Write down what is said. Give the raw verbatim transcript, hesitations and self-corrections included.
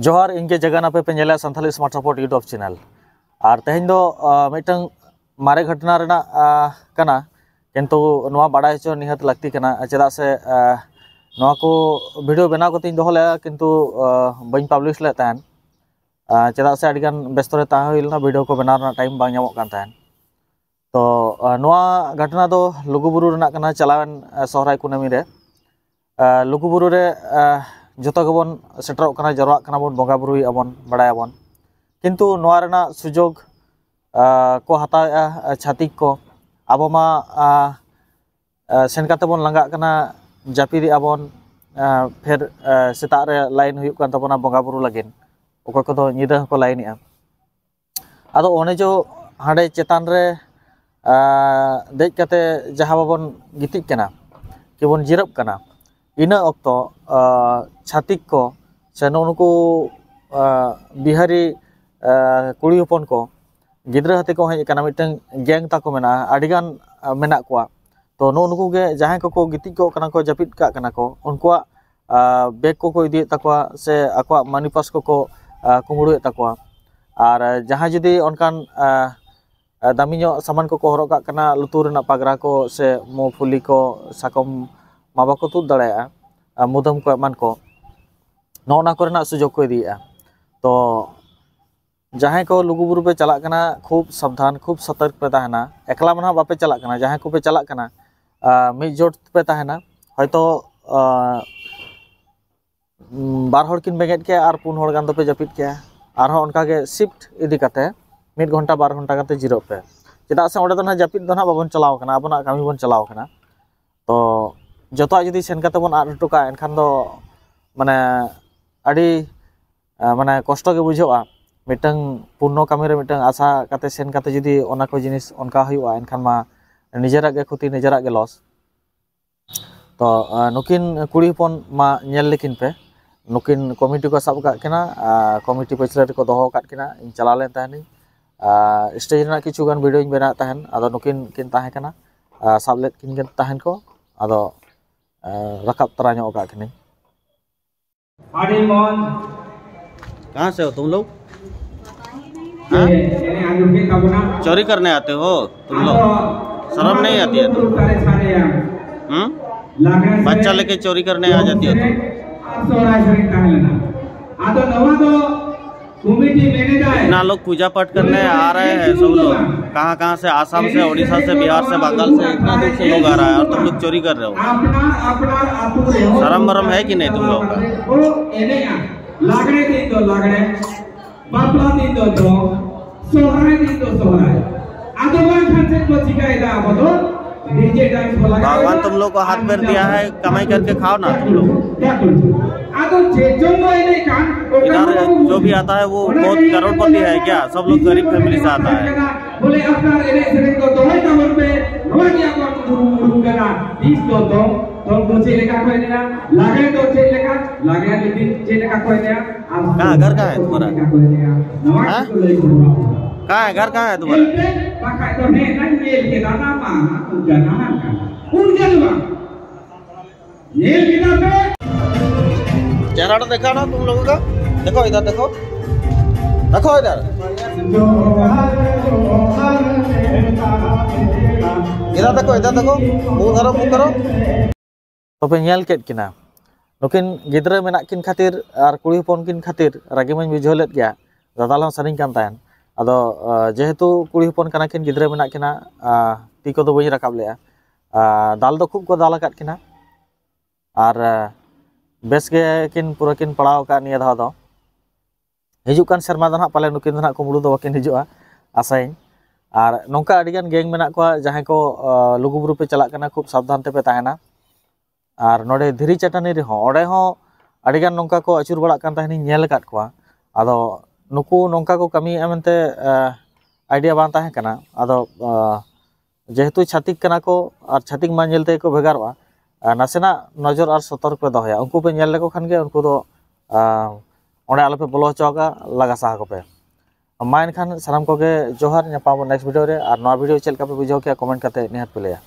ᱡᱚᱦᱟᱨ, ᱤᱧ ᱜᱮ ᱡᱟᱜᱟᱱ, ᱟᱯᱮ ᱯᱮ ᱧᱮᱞᱮᱫ Santali Smart Support YouTube channel᱾ ᱟᱨ ᱛᱮᱦᱮᱧ ᱫᱚ ᱟᱸ, ᱢᱤᱫᱴᱟᱝ ᱢᱟᱨᱮ ᱜᱷᱚᱴᱚᱱᱟ ᱨᱮᱱᱟᱜ ᱟᱸ, ᱠᱟᱱᱟ, ᱠᱤᱱᱛᱩ ᱱᱚᱣᱟ ᱵᱟᱲᱟᱭ ᱦᱚᱪᱚ ᱱᱤᱦᱟᱹᱛ ᱞᱟᱹᱠᱛᱤ ᱠᱟᱱᱟ᱾ ᱪᱮᱫᱟᱜ ᱥᱮ ᱟᱸ, ᱱᱚᱣᱟ ᱠᱚ ᱵᱷᱤᱰᱤᱭᱳ ᱵᱮᱱᱟᱣ ᱠᱟᱛᱮᱧ ᱫᱚᱦᱚ ᱞᱮᱫᱼᱟ, ᱠᱤᱱᱛᱩ ᱟᱸ, ᱵᱟᱹᱧ ᱯᱟᱵᱽᱞᱤᱥ ᱞᱮᱫ ᱛᱟᱦᱮᱸᱫ᱾ ᱟᱸ, ᱪᱮᱫᱟᱜ ᱥᱮ ᱟᱹᱰᱤᱜᱟᱱ ᱵᱮᱥᱛᱚ ᱨᱮ ᱛᱟᱦᱮᱸ ᱦᱩᱭ ᱞᱮᱱᱟ, ᱵᱷᱤᱰᱤᱭᱳ ᱠᱚ ᱵᱮᱱᱟᱣ ᱨᱮᱱᱟᱜ ᱴᱟᱭᱤᱢ ᱵᱟᱝ ᱧᱟᱢᱚᱜ ᱠᱟᱱ ᱛᱟᱦᱮᱸᱫ᱾ ᱛᱚ ᱟᱸ, ᱱᱚᱣᱟ ᱜᱷᱚᱴᱚᱱᱟ ᱫᱚ ᱞᱩᱜᱩᱵᱩᱨᱩ ᱨᱮᱱᱟᱜ ᱠᱟᱱᱟ᱾ ᱪᱟᱞᱟᱣᱮᱱ ᱟᱸ, ᱥᱚᱦᱨᱟᱭ ᱠᱩᱱᱟᱹᱢᱤ ᱨᱮ ᱟᱸ, ᱞᱩᱜᱩᱵᱩᱨᱩ ᱨᱮ ᱟᱸ, ᱡᱚᱛᱚ ᱜᱮᱵᱚᱱ ᱥᱮᱴᱮᱨᱚᱜ ᱠᱟᱱᱟ, ᱡᱟᱨᱣᱟᱜ ᱠᱟᱱᱟ ᱵᱚᱱ, ᱵᱚᱸᱜᱟ ᱵᱩᱨᱩᱭᱮᱫᱼᱟ ᱵᱚᱱ, ᱵᱟᱲᱟᱭᱟᱵᱚᱱ᱾ ᱠᱤᱱᱛᱩ ᱱᱚᱣᱟ ᱨᱮᱱᱟᱜ ᱥᱩᱡᱳᱜᱽ ᱟᱸ, ᱠᱚ ᱦᱟᱛᱟᱣᱮᱫᱼᱟ ᱟᱸ, ᱪᱷᱟᱹᱛᱤᱠ ᱠᱚ᱾ ᱟᱵᱚ ᱢᱟ ᱟᱸ, ᱟᱸ, ᱥᱮᱱ ᱠᱟᱛᱮ ᱵᱚᱱ ᱞᱟᱸᱜᱟᱜ ᱠᱟᱱᱟ, ᱡᱟᱹᱯᱤᱫᱮᱜᱼᱟ ᱵᱚᱱ, ᱟᱸ, ᱯᱷᱮᱨ ᱟᱸ, ᱥᱮᱛᱟᱜ ᱨᱮ ᱞᱟᱭᱤᱱ ᱦᱩᱭᱩᱜ ᱠᱟᱱ ᱛᱟᱵᱚᱱᱟ ᱵᱚᱸᱜᱟ ᱵᱩᱨᱩ ᱞᱟᱹᱜᱤᱫ᱾ ᱚᱠᱚᱭ ᱠᱚᱫᱚ ᱧᱤᱫᱟᱹ ᱦᱚᱸᱠᱚ ᱞᱟᱭᱤᱱᱮᱜᱼᱟ᱾ ᱟᱫᱚ ᱚᱱᱮ ᱡᱚ ᱦᱟᱸᱰᱮ ᱪᱮᱛᱟᱱ ᱨᱮ ᱟᱸ, ᱫᱮᱡ ᱠᱟᱛᱮ ᱡᱟᱦᱟᱸ ᱵᱟᱵᱚᱱ ᱜᱤᱛᱤᱡ ᱠᱟᱱᱟ, ᱠᱤᱵᱚᱱ ᱡᱤᱨᱟᱹᱜ ᱠᱟᱱᱟ, ᱤᱱᱟᱹ ᱚᱠᱛᱚ ᱟᱸ, ᱪᱷᱟᱹᱛᱤᱠ ᱠᱚ ᱥᱮ ᱱᱩᱜᱼᱩ ᱱᱩᱠᱩ ᱟᱸ, ᱵᱤᱦᱟᱨᱤ ᱟᱸ, ᱠᱩᱲᱤ ᱦᱚᱯᱚᱱ ᱠᱚ, ᱜᱤᱫᱽᱨᱟᱹ ᱦᱟᱛᱮ ᱠᱚ ᱦᱮᱡ ᱟᱠᱟᱱᱟ, ᱢᱤᱫᱴᱟᱝ ᱜᱮᱝ ᱛᱟᱠᱚ ᱢᱮᱱᱟᱜᱼᱟ, ᱟᱹᱰᱤᱜᱟᱱ ᱟᱸ, ᱢᱮᱱᱟᱜ ᱠᱚᱣᱟ᱾ ᱛᱚ ᱱᱩᱜᱼᱩ ᱱᱩᱠᱩ ᱜᱮ ᱡᱟᱦᱟᱸᱭ ᱠᱚᱠᱚ ᱜᱤᱛᱤᱡ ᱠᱚᱜ ᱠᱟᱱᱟ ᱠᱚ, ᱡᱟᱹᱯᱤᱫ ᱠᱟᱜ ᱠᱟᱱᱟ ᱠᱚ, ᱩᱱᱠᱩᱣᱟᱜ ᱟᱸ, ᱵᱮᱜᱽ ᱠᱚᱠᱚ ᱤᱫᱤᱭᱮᱫ ᱛᱟᱠᱚᱣᱟ ᱥᱮ ᱟᱠᱚᱣᱟᱜ ᱢᱟᱱᱤ ᱯᱟᱨᱥ ᱠᱚᱠᱚ ᱟᱸ, ᱠᱩᱢᱵᱽᱲᱩᱭᱮᱫ ᱛᱟᱠᱚᱣᱟ᱾ ᱟᱨ ᱡᱟᱦᱟᱸᱭ ᱡᱩᱫᱤ ᱚᱱᱠᱟᱱ ᱟᱸ, ᱫᱟᱢᱤ ᱧᱚᱜ ᱥᱟᱢᱟᱱ ᱠᱚᱠᱚ ᱦᱚᱨᱚᱜ ᱠᱟᱜ ᱠᱟᱱᱟ, ᱞᱩᱛᱩᱨ ᱨᱮᱱᱟᱜ ᱯᱟᱜᱽᱨᱟ ᱠᱚ ᱥᱮ ᱢᱩ ᱯᱷᱩᱞᱤ ᱠᱚ, ᱥᱟᱠᱚᱢ ᱢᱟ ᱵᱟᱠᱚ ᱛᱩᱫ ᱫᱟᱲᱮᱭᱟᱜᱼᱟ, ᱟᱨ ᱢᱩᱫᱟᱹᱢ ᱠᱚ ᱮᱢᱟᱱ ᱠᱚ, ᱱᱚᱜᱼᱚ ᱱᱟ ᱠᱚᱨᱮᱱᱟᱜ ᱥᱩᱡᱳᱜᱽ ᱠᱚ ᱤᱫᱤᱭᱮᱫᱼᱟ᱾ ᱛᱚ ᱡᱟᱦᱟᱸᱭ ᱠᱚ ᱞᱩᱜᱩᱵᱩᱨᱩ ᱯᱮ ᱪᱟᱞᱟᱜ ᱠᱟᱱᱟ, ᱠᱷᱩᱵ ᱥᱟᱵᱫᱷᱟᱱ, ᱠᱷᱩᱵ ᱥᱚᱛᱚᱨᱠ ᱯᱮ ᱛᱟᱦᱮᱱᱟ᱾ ᱮᱠᱞᱟ ᱢᱟ ᱱᱟᱦᱟᱜ ᱵᱟᱯᱮ ᱪᱟᱞᱟᱜ ᱠᱟᱱᱟ, ᱡᱟᱦᱟᱸᱭ ᱠᱚᱯᱮ ᱪᱟᱞᱟᱜ ᱠᱟᱱᱟ ᱟᱨ ᱢᱤᱫ ᱡᱳᱴ ᱯᱮ ᱛᱟᱦᱮᱱᱟ᱾ ᱦᱚᱭᱛᱳ ᱟᱨ ᱵᱟᱨ ᱦᱚᱲ ᱠᱤᱱ ᱵᱮᱸᱜᱮᱫ ᱠᱮᱭᱟ ᱟᱨ ᱯᱩᱱ ᱦᱚᱲ ᱜᱟᱱ ᱫᱚᱯᱮ ᱡᱟᱹᱯᱤᱫ ᱠᱮᱭᱟ᱾ ᱟᱨᱦᱚᱸ ᱚᱱᱠᱟᱜᱮ ᱥᱤᱯᱴ ᱤᱫᱤ ᱠᱟᱛᱮ ᱢᱤᱫ ᱜᱷᱚᱱᱴᱟ ᱵᱟᱨ ᱜᱷᱚᱱᱴᱟ ᱠᱟᱛᱮ ᱡᱤᱨᱟᱹᱜ ᱯᱮ᱾ ᱪᱮᱫᱟᱜ ᱥᱮ ᱚᱸᱰᱮ ᱫᱚ ᱱᱟᱦᱟᱜ ᱡᱟᱹᱯᱤᱫ ᱫᱚ ᱱᱟᱦᱟᱜ ᱵᱟᱵᱚᱱ ᱪᱟᱞᱟᱣ ᱠᱟᱱᱟ, ᱟᱵᱚᱱᱟᱜ ᱠᱟᱹᱢᱤ ᱵᱚᱱ ᱪᱟᱞᱟᱣ ᱠᱟᱱᱟ᱾ ᱛᱚ ᱡᱚᱛᱚᱣᱟᱜ ᱡᱩᱫᱤ ᱥᱮᱱ ᱠᱟᱛᱮ ᱵᱚᱱ ᱟᱫ ᱦᱚᱴᱚ ᱠᱟᱜᱼᱟ, ᱮᱱᱠᱷᱟᱱ ᱫᱚ ᱢᱟᱱᱮ ᱟᱹᱰᱤ ᱟᱸ, ᱢᱟᱱᱮ ᱠᱚᱥᱴᱚ ᱜᱮ ᱵᱩᱡᱷᱟᱹᱜᱼᱟ᱾ ᱢᱤᱫᱴᱟᱝ ᱯᱩᱱᱱᱚ ᱠᱟᱹᱢᱤ ᱨᱮ ᱢᱤᱫᱴᱟᱝ ᱟᱥᱟ ᱠᱟᱛᱮ ᱥᱮᱱ ᱠᱟᱛᱮ ᱡᱩᱫᱤ ᱚᱱᱟ ᱠᱚ ᱡᱤᱱᱤᱥ ᱚᱱᱠᱟ ᱦᱩᱭᱩᱜᱼᱟ, ᱮᱱᱠᱷᱟᱱ ᱢᱟ ᱱᱤᱡᱮᱨᱟᱜ ᱜᱮ ᱠᱷᱚᱛᱤ, ᱱᱤᱡᱮᱨᱟᱜ ᱜᱮ ᱞᱚᱥ᱾ ᱛᱚ ᱟᱸ, ᱱᱩᱠᱤᱱ ᱠᱩᱲᱤ ᱦᱚᱯᱚᱱ ᱢᱟ ᱧᱮᱞ ᱞᱮᱠᱤᱱ ᱯᱮ, ᱱᱩᱠᱤᱱ ᱠᱚᱢᱤᱴᱤ ᱠᱚ ᱥᱟᱵ ᱟᱠᱟᱫ ᱠᱤᱱᱟ᱾ ᱟᱸ, ᱠᱚᱢᱤᱴᱤ ᱯᱟᱹᱪᱷᱞᱟᱹ ᱨᱮᱠᱚ ᱫᱚᱦᱚ ᱟᱠᱟᱫ ᱠᱤᱱᱟ᱾ ᱤᱧ ᱪᱟᱞᱟᱣ ᱞᱮᱱ ᱛᱟᱦᱮᱱᱤᱧ᱾ ᱟᱸ, ᱥᱴᱮᱡᱽ ᱨᱮᱱᱟᱜ ᱠᱤᱪᱷᱩ ᱜᱟᱱ ᱵᱷᱤᱰᱤᱭᱳᱧ ᱵᱮᱱᱟᱣᱮᱫ ᱛᱟᱦᱮᱱ, ᱟᱫᱚ ᱱᱩᱠᱤᱱ ᱠᱤᱱ ᱛᱟᱦᱮᱸ ᱠᱟᱱᱟ, ᱟᱸ, ᱥᱟᱵ ᱞᱮᱫ ᱠᱤᱱ ᱜᱮ ᱛᱟᱦᱮᱱ ᱠᱚ, ᱟᱫᱚ ᱟᱸ, ᱨᱟᱠᱟᱵ ᱛᱚᱨᱟ ᱧᱚᱜ ᱟᱠᱟᱫ ᱠᱤᱱᱟᱹᱧ᱾ ᱟᱹᱰᱤ ᱢᱚᱡᱽ᱾ कहाँ से हो तुम लोग? हाँ? चोरी करने आते हो तुम लोग? शर्म नहीं आती है तुम? हम्म? बच्चा लेके चोरी करने आ जाती हो तुम? ᱟᱫᱚ ᱱᱚᱣᱟ ᱫᱚ ᱠᱚᱢᱤᱴᱤ ᱢᱮᱱᱮᱫᱟᱭ, इतना लोग पूजा पाठ करने आ रहे हैं सब लोग, कहाँ कहाँ से, आसाम से, उड़ीसा से, बिहार से, बंगाल से, इतना दूर से लोग आ रहा है और तुम लोग चोरी कर रहे हो। ᱟᱯᱱᱟᱨ ᱟᱯᱱᱟᱨ ᱟᱹᱛᱩ ᱨᱮᱦᱚᱸ ᱥᱨᱚᱢ ᱵᱚᱨᱚᱢ ᱦᱮ ᱠᱤ ᱱᱟᱦᱤ ᱛᱩᱢ ᱞᱳᱜ ᱠᱚ? ᱮᱱᱮᱡᱼᱟ᱾ ᱞᱟᱜᱽᱲᱮ ᱫᱤᱱ ᱫᱚ ᱞᱟᱜᱽᱲᱮ, ᱵᱟᱯᱞᱟ ᱫᱤᱱ ᱫᱚ ᱫᱚᱝ, ᱥᱚᱦᱨᱟᱭ ᱫᱤᱱ ᱫᱚ ᱥᱚᱦᱨᱟᱭ᱾ ᱟᱫᱚ ᱵᱟᱝᱠᱷᱟᱱ ᱪᱮᱫ ᱠᱚ ᱪᱤᱠᱟᱹᱭᱮᱫᱟ ᱟᱵᱚ ᱫᱚ? ᱰᱤᱡᱮ ᱰᱟᱱᱥ ᱠᱚ ᱞᱟᱜᱟᱣ ᱵᱷᱟᱜᱽᱣᱟᱱ ᱮᱫᱟ᱾ ᱛᱩᱢ ᱞᱳᱜ ᱠᱚ ᱦᱟᱛ ᱯᱷᱮᱨ ᱫᱤᱭᱟ ᱦᱟᱭ, ᱠᱟᱢᱟᱭ ᱠᱟᱨᱠᱮ ᱠᱷᱟᱣ ᱱᱟ ᱛᱩᱢ ᱞᱳᱜ᱾ ᱟᱫᱚ ᱪᱮᱫ ᱪᱚᱝ ᱠᱚ ᱮᱱᱮᱡ ᱠᱟᱱ, ᱚᱠᱟ ᱤᱫᱷᱟᱨ ᱠᱚ ᱡᱳ ᱵᱷᱤ ᱟᱛᱟ ᱦᱟᱭ ᱣᱳ ᱵᱚᱦᱩᱛ ᱠᱟᱨᱳᱲᱯᱚᱛᱤ ᱦᱟᱭ ᱠᱭᱟ? ᱥᱚᱵ ᱞᱳᱜ ᱜᱟᱨᱤᱵ ᱯᱷᱮᱢᱤᱞᱤ ᱥᱮ ᱟᱛᱟ ᱦᱟᱭ᱾ ᱵᱚᱞᱮ ᱟᱯᱱᱟᱨ ᱮᱱᱮᱡ ᱥᱮᱨᱮᱧ ᱠᱚ ᱫᱚᱦᱚᱭ ᱛᱟᱵᱚᱱ ᱯᱮ, ᱱᱚᱣᱟ ᱜᱮ ᱟᱵᱚᱣᱟᱜ ᱩᱨᱩᱢ, ᱩᱨᱩᱢ ᱠᱟᱱᱟ᱾ ᱛᱤᱥ ᱫᱚ ᱫᱚᱝ, ᱫᱚᱝ ᱫᱚ ᱪᱮᱫ ᱞᱮᱠᱟ ᱠᱚ ᱮᱱᱮᱡᱼᱟ, ᱞᱟᱜᱽᱲᱮ ᱫᱚ ᱪᱮᱫ ᱞᱮᱠᱟ, ᱞᱟᱜᱽᱲᱮ ᱨᱤᱛᱤ ᱪᱮᱫ ᱞᱮᱠᱟ ᱠᱚ ᱮᱱᱮᱡᱼᱟ, ᱟᱨ ᱠᱟᱦᱟᱸ ᱜᱷᱟᱨ ᱠᱟᱦᱟᱸ ᱦᱟᱭ ᱛᱩᱢᱦᱟᱨᱟ? ᱱᱚᱣᱟ ᱦᱮᱸ? ᱠᱚ ᱞᱟᱹᱭ ᱵᱩᱨᱩ ᱟᱵᱚᱱᱟ᱾ ᱠᱟᱦᱟᱸ ᱦᱟᱭ ᱜᱷᱟᱨ, ᱠᱟᱦᱟᱸ ᱦᱟᱭ ᱛᱩᱢᱦᱟᱨᱟ? ᱮᱱᱛᱮ ᱵᱟᱠᱷᱟᱡ ᱫᱚ ᱦᱮᱸ ᱱᱟᱧ ᱧᱮᱞ ᱠᱮᱫᱟ, ᱱᱟᱢᱟ ᱩᱱᱠᱟ ᱱᱟᱢᱟ ᱠᱟᱱᱟ᱾ ᱩᱱᱠᱟ ᱫᱚ ᱵᱟᱝ᱾ ᱧᱮᱞ ᱠᱮᱫᱟ ᱯᱮ? चेहरा तो देखा ना तुम लोगों का? देखो इधर, देखो, देखो इधर। इधर देखो, इधर देखो, मुंह करो, मुंह करो। ᱛᱚᱵᱮ ᱧᱮᱞ ᱠᱮᱫ ᱠᱤᱱᱟ, ᱱᱩᱠᱤᱱ ᱜᱤᱫᱽᱨᱟᱹ ᱢᱮᱱᱟᱜ ᱠᱤᱱ ᱠᱷᱟᱹᱛᱤᱨ ᱟᱨ ᱠᱩᱲᱤ ᱦᱚᱯᱚᱱ ᱠᱤᱱ ᱠᱷᱟᱹᱛᱤᱨ ᱨᱟᱹᱜᱤ ᱢᱟᱧ ᱵᱩᱡᱷᱟᱹᱣ ᱞᱮᱫ ᱜᱮᱭᱟ᱾ ᱫᱟᱫᱟᱞ ᱦᱚᱸ ᱥᱟᱹᱨᱤᱧ ᱠᱟᱱ ᱛᱟᱦᱮᱸᱫ᱾ ᱟᱫᱚ, ᱟ, ᱡᱮᱦᱮᱛᱩ ᱠᱩᱲᱤ ᱦᱚᱯᱚᱱ ᱠᱟᱱᱟ ᱠᱤᱱ, ᱜᱤᱫᱽᱨᱟᱹ ᱢᱮᱱᱟᱜ ᱠᱤᱱᱟ, ᱟ, ᱛᱤ ᱠᱚᱫᱚ ᱵᱟᱹᱧ ᱨᱟᱠᱟᱵ ᱞᱮᱫᱼᱟ᱾ ᱟ, ᱫᱟᱞ ᱫᱚ ᱠᱷᱩᱵ ᱠᱚ ᱫᱟᱞ ᱟᱠᱟᱫ ᱠᱤᱱᱟ᱾ ᱟᱨ, ᱟ, ᱵᱮᱥ ᱜᱮ ᱠᱤᱱ ᱯᱩᱨᱟᱹ ᱠᱤᱱ ᱯᱟᱲᱟᱣ ᱟᱠᱟᱫ ᱱᱤᱭᱟᱹ ᱫᱷᱟᱣ ᱫᱚ᱾ ᱦᱤᱡᱩᱜ ᱠᱟᱱ ᱥᱮᱨᱢᱟ ᱫᱚ ᱱᱟᱦᱟᱜ ᱯᱟᱞᱮ ᱱᱩᱠᱤᱱ ᱫᱚ ᱱᱟᱦᱟᱜ ᱠᱩᱢᱵᱽᱲᱩ ᱫᱚ ᱵᱟᱹᱠᱤᱱ ᱦᱤᱡᱩᱜᱼᱟ, ᱟᱥᱟᱭᱟᱹᱧ᱾ ᱟᱨ ᱱᱚᱝᱠᱟ ᱟᱹᱰᱤᱜᱟᱱ ᱜᱮᱝ ᱢᱮᱱᱟᱜ ᱠᱚᱣᱟ, ᱡᱟᱦᱟᱸᱭ ᱠᱚ, ᱟ, ᱞᱩᱜᱩᱵᱩᱨᱩ ᱯᱮ ᱪᱟᱞᱟᱜ ᱠᱟᱱᱟ, ᱠᱷᱩᱵ ᱥᱟᱵᱫᱷᱟᱱ ᱛᱮᱯᱮ ᱛᱟᱦᱮᱱᱟ᱾ ᱟᱨ ᱱᱚᱰᱮ ᱫᱷᱤᱨᱤ ᱪᱟᱹᱴᱟᱹᱱᱤ ᱨᱮᱦᱚᱸ, ᱚᱸᱰᱮ ᱦᱚᱸ ᱟᱹᱰᱤᱜᱟᱱ ᱱᱚᱝᱠᱟ ᱠᱚ ᱟᱹᱪᱩᱨ ᱵᱟᱲᱟᱜ ᱠᱟᱱ ᱛᱟᱦᱮᱱᱤᱧ ᱧᱮᱞ ᱟᱠᱟᱫ ᱠᱚᱣᱟ᱾ ᱟᱫᱚ ᱱᱩᱠᱩ ᱱᱚᱝᱠᱟ ᱠᱚ ᱠᱟᱹᱢᱤᱭᱮᱫᱼᱟ ᱢᱮᱱᱛᱮ, ᱟ, ᱟᱭᱰᱤᱭᱟ ᱵᱟᱝ ᱛᱟᱦᱮᱸ ᱠᱟᱱᱟ᱾ ᱟᱫᱚ, ᱟ, ᱡᱮᱦᱮᱛᱩ ᱪᱷᱟᱹᱛᱤᱠ ᱠᱟᱱᱟ ᱠᱚ ᱟᱨ ᱪᱷᱟᱹᱛᱤᱠ ᱢᱟ ᱧᱮᱞ ᱛᱮᱜᱮ ᱠᱚ ᱵᱷᱮᱜᱟᱨᱚᱜᱼᱟ, ᱟᱨ ᱱᱟᱥᱮᱱᱟᱜ ᱱᱚᱡᱚᱨ ᱟᱨ ᱥᱚᱛᱚᱨᱠ ᱯᱮ ᱫᱚᱦᱚᱭᱟ᱾ ᱩᱱᱠᱩ ᱯᱮ ᱧᱮᱞ ᱞᱮᱠᱚ ᱠᱷᱟᱱ ᱜᱮ ᱩᱱᱠᱩ ᱫᱚ, ᱟ, ᱚᱸᱰᱮ ᱟᱞᱚᱯᱮ ᱵᱚᱞᱚ ᱦᱚᱪᱚ ᱟᱠᱚᱣᱟ, ᱞᱟᱜᱟ ᱥᱟᱦᱟ ᱠᱚᱯᱮ᱾ ᱢᱟ ᱮᱱᱠᱷᱟᱱ ᱥᱟᱱᱟᱢ ᱠᱚᱜᱮ ᱡᱚᱦᱟᱨ, ᱧᱟᱯᱟᱢ ᱟᱵᱚᱱ next video ᱨᱮ᱾ ᱟᱨ ᱱᱚᱣᱟ video ᱪᱮᱫ ᱞᱮᱠᱟ ᱯᱮ ᱵᱩᱡᱷᱟᱹᱣ ᱠᱮᱜᱼᱟ, comment ᱠᱟᱛᱮ ᱱᱤᱦᱟᱹᱛ ᱯᱮ ᱞᱟᱹᱭᱟ᱾